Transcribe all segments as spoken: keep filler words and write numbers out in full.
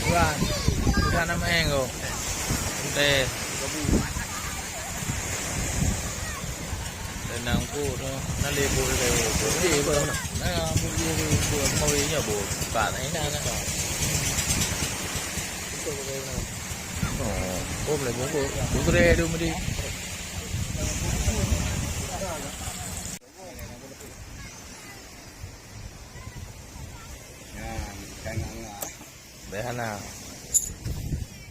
Wan, udah nama eng ko. Ente. Tenang ko, na le bo le. Jadi, ba na. Na, bo le, bo mau nya bo. Ka na ina na. Oh, bo le bo ko. Bo le do mudi. Bèk hana.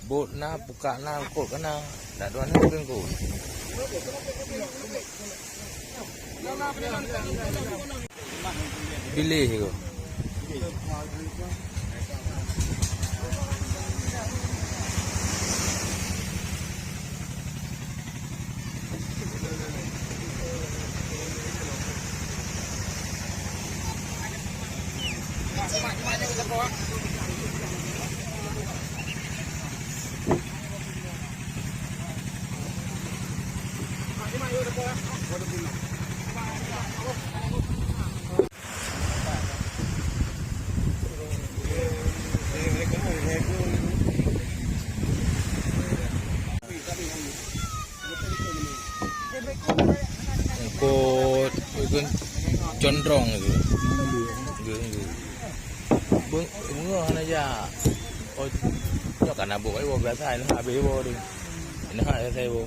Bot na, pukak na, kot ka na. Dak dua nyoe keu kot. Biléh ko. Eungkôt, eungkôt condrong gitu. Gitu, gitu. Beung-, beungoh hana jak. Oh, nyoe ka na bôk iwoe biasa, ini habéh iwoe tu. Ini hak biasa iwoe.